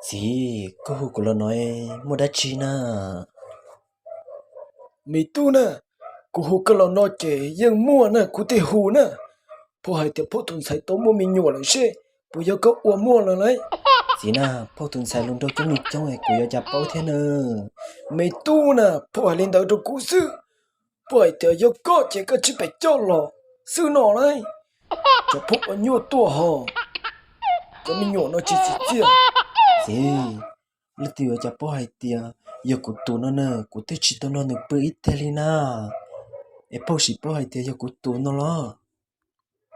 Txiv, koj hu kuv los no muaj dab tsi na? Me tub na, kuv hu koj los no ces yeej muaj na, kuv thiaj hu na. Phauj hais tias phauj tus ntxhais tau muaj me nyuam lawm seb puas yog koj ua muaj lawm lauj. Txiv na, phauj tus ntxhais hluas nraug coob li coob es kuv yuav cas paub thiab na. Me tub na, phauj hais li ntawd rau kuv xwb. Phauj hais tias yog koj ces koj tsij pem coj los xwb no lauj. Cov phauj ua nyuaj tuaj ho, cov me nyuam no tsis txim txiaj. Txiv, leej twg yuav cas paub hais tias yog kuv tus no na, kuv twb tsis tau nrog nws pw ib teg li na. Es phauj sim paub hais tias yog kuv tus no los?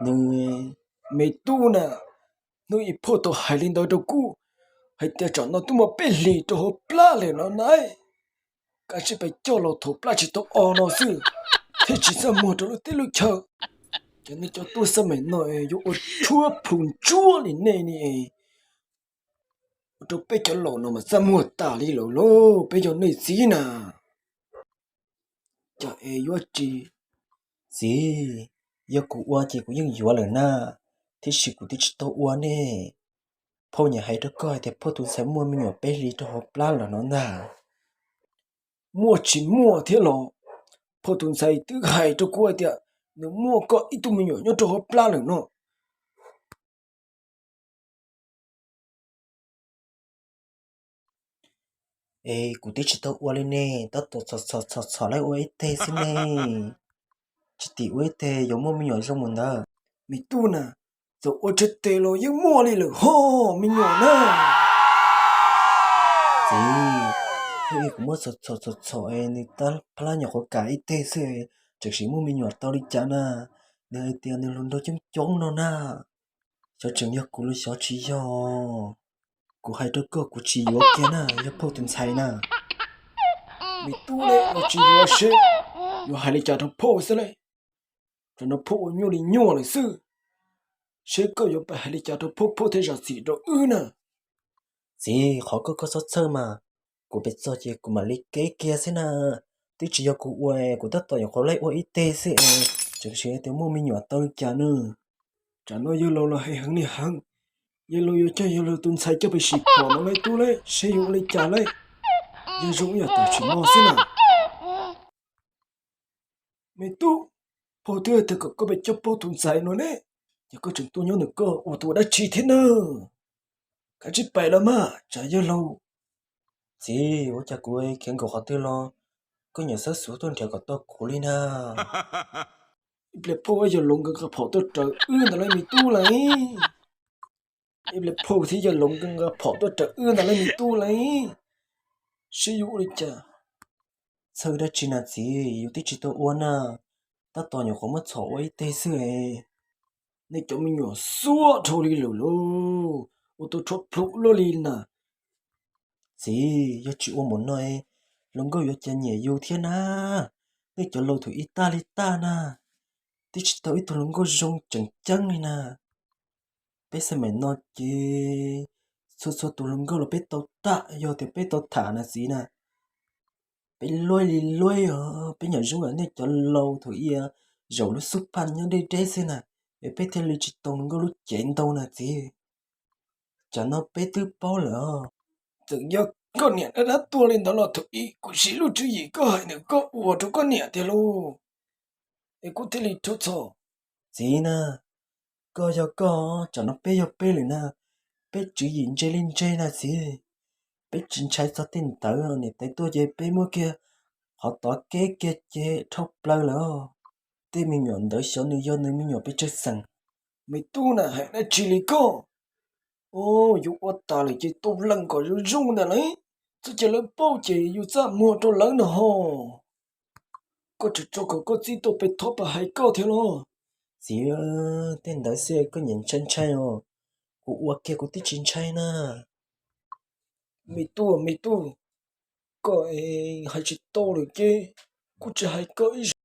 Nws, me tub na, hnub ib phauj tau hais li ntawd rau kuv, hais tias tsam no twb muaj peb hlis rau hauv plab lawm no na, koj tsij pem coj los thaum plab tsis tau o no xwb, thiaj tsis txaj muag rau lub teb lub chaw. Cov nej cov tub xab meem no yuav ua tshuab plhu ntsuab li nej ne, ua rau peb cov laus no mas txaj muag tas li lawm lauj, peb yog nej txiv na. Cas es yuav tsis? Txiv, yog kuv ua ces kuv yeej yuav lawm na, tiam sis kuv twb tsis tau ua ne. Phauj nyiam hais rau koj hais tias phauj tus ntxhais muaj me nyuam peb hlis rau hauv plab lawm no ntag. Muaj tsis muaj thiab los? Phauj tus ntxhais twb hais rau kuv hais tias nws muaj koj ib tug me nyuam nyob rau hauv plab lawm no. Es kuv twb tsis tau ua li ne, tab tom txhom txhom txhom txhom laib ua ib teg xwb ne. Tsis tim ua ib teg yuav muaj me nyuam zoo mus ntawd. Me tub na, txawm ua tsis tes los yeej muaj li lawm ho, me nyuam na. Txiv, kuv muab txhom txhom txhom txhom es nws tab plab nyuam qhuav kam ib teg xwb, tseem sim muaj me nyuam tau li cas na? Nws hais tias nws hluas nraug coob coob no na. Xyov tseem yog kuv los xyov tsis yog. Kuv hais rau koj, kuv tsis yuav kiag na, yog phauj tus ntxhais na. Me tub, los tsis yuav seb yuav hais li cas rau phauj xwb lauj. Tam no phauj ua nyuaj li nyuaj lawm xwb, seb koj yuav pab hais li cas rau phauj, phauj thiaj zam txim rau wb na. Txiv, qhov koj koj txhob txhawj mas, kuv pem txog ces kuv mam li keb kiag xwb na. Twb tsis yog kuv ua, kuv tab tom nyuam qhuav laib ua ib teg xwb es tseem sim tias muaj me nyuam tau li cas na. Tsam no yawg laus los hais heev li heev, yawg laus yuav coj yawg laus tus ntxhais coj pem sim phom no lauj tub lauj, seb yuav ua li cas lauj. Yog zoo ib yam tam sim no xwb na. Me tub, phauj twb hais tias kom koj pem coj phauj tus ntxhais no ne, ces koj tseem tuaj nyob ntawm koj ua tus ua dab tsi thiab na? Kav tsij pais los mas tsam yawg laus. Txiv, ua cas kuv khiav nkaum qhov twg los koj nyiam xab xuv tuaj nrhiav kom tau kuv li na. Ib pliag phauj yawg laus nqa nqa phom tuaj raws wb ntawd lauj me tub lauj. Ib pliag phauj thiab yawg laus nqa nqa phom tuaj raws wb ntawd lauj me tub lauj. Seb yuav ua li cas? Txhawj dab tsi na txiv, yus twb tsis tau ua na, tab tom nyuam qhuav muab txhom ua ib teg xwb es. Nej cov me nyuam xuab dhau li lawm lauj, ua tau tshuab plhu luaj li na. Txiv, yog tsis ua npaum no, hluas nkauj yuav cas nyiam yus thiab na? Nej cov laus thaum ub tag li tag na, twb tsis tau ib tug hluas nkauj zoo tseem ceeb li na. Peb xab meem no ces txhua txhua tus hluas nkauj los peb tau tag, yog tias peb tau tham na txiv na. Peb luaj li luaj os, peb nyuam zoo nej cov laus thaum ub zaum lub xub phaj nyob deb deb xwb na, es peb thiaj li tsis tau hluas nkauj lub cev ntau na txiv. Tsam no peb twb paub lawm os. Txawm yog koj niam dab dab tuag li ntawd los thaum ub kuv siv lub tswv yim koj hais ntawm koj ua rau koj niam tiag lauj, es kuv thiaj li raug txhom. Txiv na, koj yog koj, tsam no peb yog peb lawm na, peb tswv yim ntse li ntse na txiv. Peb tsis ntshai txog tej ntawd, niam tais tuaj ces peb muab kiag qhov tod keb kiag ces dhau plaws lawm. Tej me nyuam ntawd xyov nws yog nws me nyuam pes tsawg xeem. Me tub na, hais dab tsi li koj? Yus ua tas lawm ces tau lees kom zoo zoo ntawm lawv, txhob cia lawv paub ces yus txaj muag rau lawv no ho. Koj tseem tso kom koj txiv tuaj pem thov pab hais koj thiab los? Txiv, tej ntawd xwb koj nyiam ntshai ntshai os, kuv ua kiag kuv twb tsis ntshai na. Me tub, me tub, koj hais tsis tau lawm ces kuv tsis hais koj ib